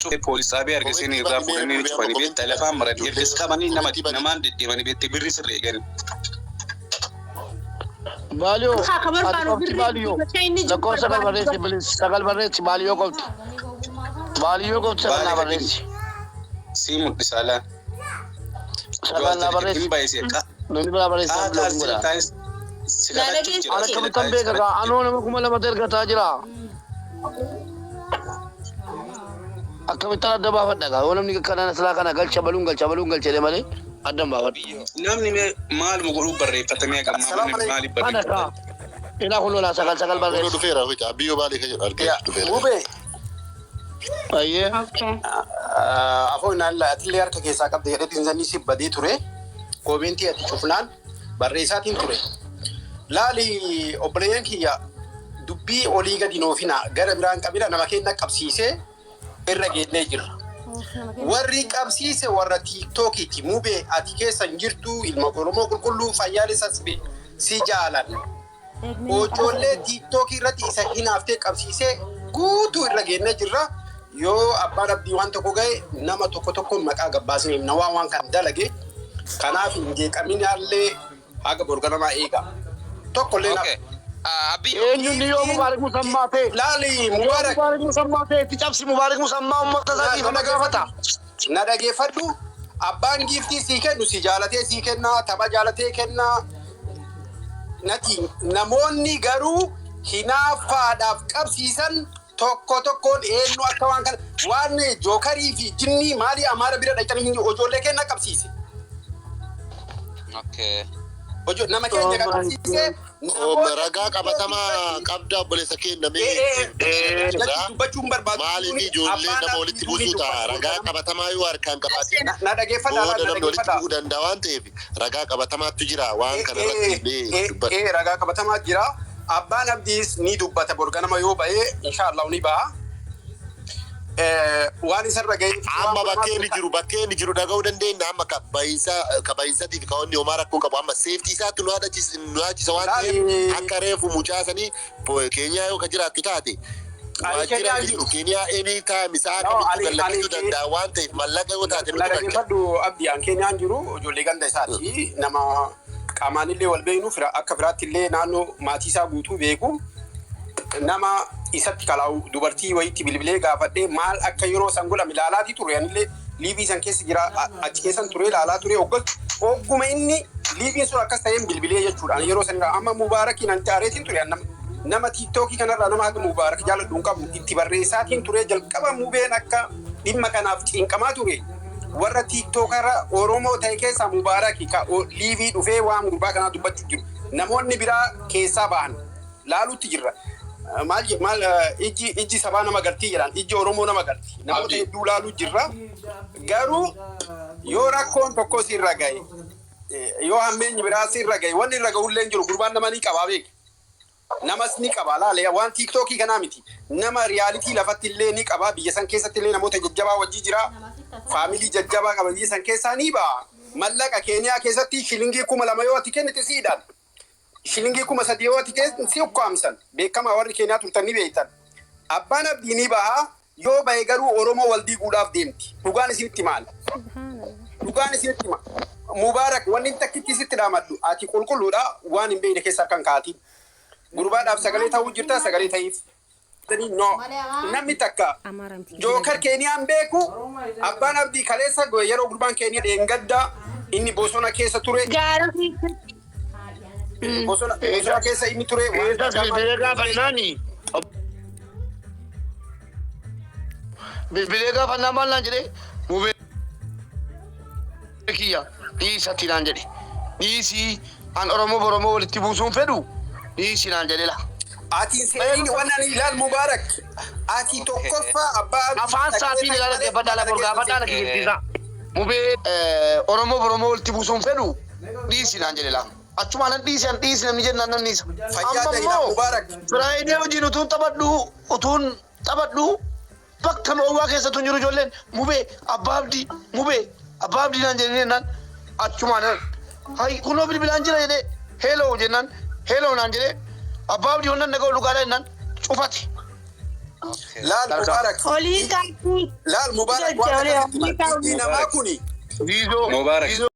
Cufee poolis xaabee argisanii Komentii irraa bani mee fuudhanii mubee amma cufanii komentii beektaa bani lafaan maran ijoollee ergas qabanii nama komentii bani. namaan deddeemanii beekte birri sirra eegani. Baaliyoo Haa ka ati barbaadu qofti birrii baaliyoo bakka inni jiru lakkoofsa sagal barbaadu. barreessi bilis sagal barreessi baaliyoo qofti baaliyoo qofti sagal Baale naa ka jiru barreessi sii mul'isaa laan. sagal Du'aas naa jala barreessi hin baay'isee namni biraa barreessi an qaataa bilookin sila godha. taa'es si Na kadhachuu jira An dhageessise. sila akkamittan taa'es beeka kaa kadhachuu jira. anoo nama 2000 ergataa jira. Akkamittan adda baafadha kaa yoo namni kana silaa kana galcha baluun galcha baluun galcha jedhe malee adda hin baafadhu. Namni mee maaluma godhuu barreeffatamee hagammaa Assalaamu namni alaikum. maaliif Kana barreeffata? kaa ilaa kun lolaa sagal sagal Kunoo barreessi. dhufeera hoja abiyyoo baalee kan jedhu argee Ya, dhufeera. mubee Ayyee. Okay. afoo naan atillee harka keessaa qabda jedheetiin sanii si badee ture. Koomentii ati cufnaan barreessaatiin ture. Laali obboleeyyan kiyya dubbii olii gadi noofina gara biraan qabina nama keenya qabsiisee irra geennee jirra. Warri qabsiise warra tiiktookiiti. Mubee ati keessa hin jirtu ilma Oromoo qulqulluu fayyaalessa si jaalan. Ijoollee tiiktookii irratti isa hinaaftee qabsiisee guutuu irra geennee jirra. Yoo abbaan abdii waan tokko ga'e nama tokko tokko maqaa gabbaasnee himna waan waan kan dalage. Kanaaf hin jeeqaminaallee haga borganamaa eega. Tokkollee Okay. Abiyyo. Eenyuun yoo Mubaarak Musammaa ta'e Laali yoo Mubaarak Mubaarak Musammaa ta'e itti cabsi Mubaarak Musammaa uummata na isaa dhiifama gaafata. na dhageeffadhu abbaan giiftii sii kennu si jaalatee sii kennaa tapha jaalatee kennaa nati namoonni garuu hinaaffaadhaaf qabsiisan tokko tokkoon eenyu akka waan kana waan jookarii fi jinnii maalii amaara bira dhaqanii hin ijoollee kenna qabsiise. Okay. Nama Oh keenya my qabsiise God. Oom ragaa qabatamaa qabda obboleessa keenya mee natti irraa dubbachuun barbaadu maaliif ijoollee abbaan nama walitti abdii ni buusuu ta'a dubbatu. ragaa qabatamaa yoo harkaan qabaatin Na dhageeffadhaa booda na namni walitti dhageeffadhaa. bu'uu danda'a waan ta'eef ragaa qabatamaatu jira waan kana irratti mee dubbadhu. Ragaa qabatamaa jira. Abbaan abdiis ni dubbata borganama yoo ba'e inshaallah ni ba'a. Waan isarra ga'ee fi waan Amma godhamaa bakkee inni ture jiru bakkee inni jiru dhaga'uu dandeenya amma ka bahiinsa ka bahiinsatiif ka wanni homaa rakkoo qabu amma seeftii isaatti nu yaadachiisa nu yaachisa waan ta'eef Laali akka reefu mucaasanii Keeniyaa yoo ka jiraattu taate ani waajjira Keeniyaan inni jiru. jiru Keeniyaa any time isaa No, kamittuu ani ani gallakkisuu danda'a waan ta'eef mallaqa yoo taate na nutu galcha. dhageeffadhu abdii an Keeniyaan jiru ijoollee ganda isaati nama qaamaanillee wal beeknu fira akka firaatti illee naannoo maatii isaa guutuu beeku nama isatti kalaa'u dubartii wayitti bilbilee gaafadhee maal akka yeroo san godhame ilaalaatii ture anillee liivii san keessa jira achi keessan ture ilaalaa ture ogguma inni liiviin sun akkas ta'een bilbilee jechuudha ani yeroo sanirraa amma mubaarakiin anti areetiin ture an nama nama tiiktookii kanarraa nama haga mubaarak jaaladhu hin qabu itti barreessaatiin ture jalqaba mubeen akka dhimma kanaaf cinqamaa ture warra tiiktookara Oromoo ta'e keessaa mubaaraki ka liivii dhufee waan gurbaa kanaa dubbachuu jiru namoonni biraa keessaa ba'an laaluutti jirra. Maal maal ijji ijji sabaa nama gartii jedhan ijji Oromoo nama garti namoota Abdii. hedduu laaluu jirra garuu yoo rakkoon tokko sirra ga'e yoo hammeenyi biraa sirra ga'e wanni irra ga'ullee hin jiru gurbaan nama ni qabaa beeki. Namas ni qaba laale waan tiiktookii kanaa miti nama riyaalitii lafatti illee ni qaba biyya san keessatti illee namoota jajjabaa wajjii jira faamilii jajjabaa qaba biyya san keessaa ni ba'a mallaqa Keeniyaa keessatti shilingii 2000 yoo ati kennite siidhaan shilingii 3000 yoo ati kennite si ukkaamsan beekamaa warri Keeniyaa turtan ni beektan abbaan abdii ni baha yoo bahe garuu Oromoo wal diiguudhaaf deemti dhugaan isinitti maal dhugaan isinitti hima Mubaarak wanni takkitti sitti dhaamadhu ati qulqulluudha waan hin beekne keessa harkan kaatiin gurbaadhaaf sagalee ta'uu jirta sagalee ta'iif no namni takka jookar Keeniyaan beeku abbaan abdii kaleessa yeroo gurbaan Keeniyaa dheengadda inni bosona keessa ture Gaara keessatti. bosona bosona keessa inni ture waan Eessas bilbilee gaafannaani. Bilbilee gaafannaa maal naan jedhee mubee kiyya dhiisatti naan jedhe. Dhiisii an Oromoo Oromoo walitti buusuun fedhu dhiisi naan jedhe la. Ati seeriin waan ani ilaal Mubaarak ati tokkoffaa abbaa abdii Afaan sagalee isaatiin ta'i ilaala malee dhaggeeffadhaa dhimma la kana bor keessa gaafadhaa na seeni. kijibsiisaa. Mubee Oromoo Oromoo walitti buusuun fedhu dhiisi naan jedhe la. Achumaan nan dhiise an dhiisi namni jennaan nan dhiisa. Fayyaa Amma ta'e ilaal immoo Mubaarak. Firaayidee wajjin utuun taphadhu utuun taphadhu bakka mo'uwaa keessattuu hin jiru ijoolleen mubee abbaa abdii mubee abbaa abdii naan jedhanii jennaan achumaan hay kunoo bilbilaan jira jedhee hello jennaan hello naan jedhee abbaa abdii wannan dhaga'u dhugaadha jennaan cufate. Laal Mubaarak. Olii kaakuu. Laal Mubaarak waan Olii akkasitti kaakuu. namaa kuni Ziizoo. Mubaarak. Ziizoo.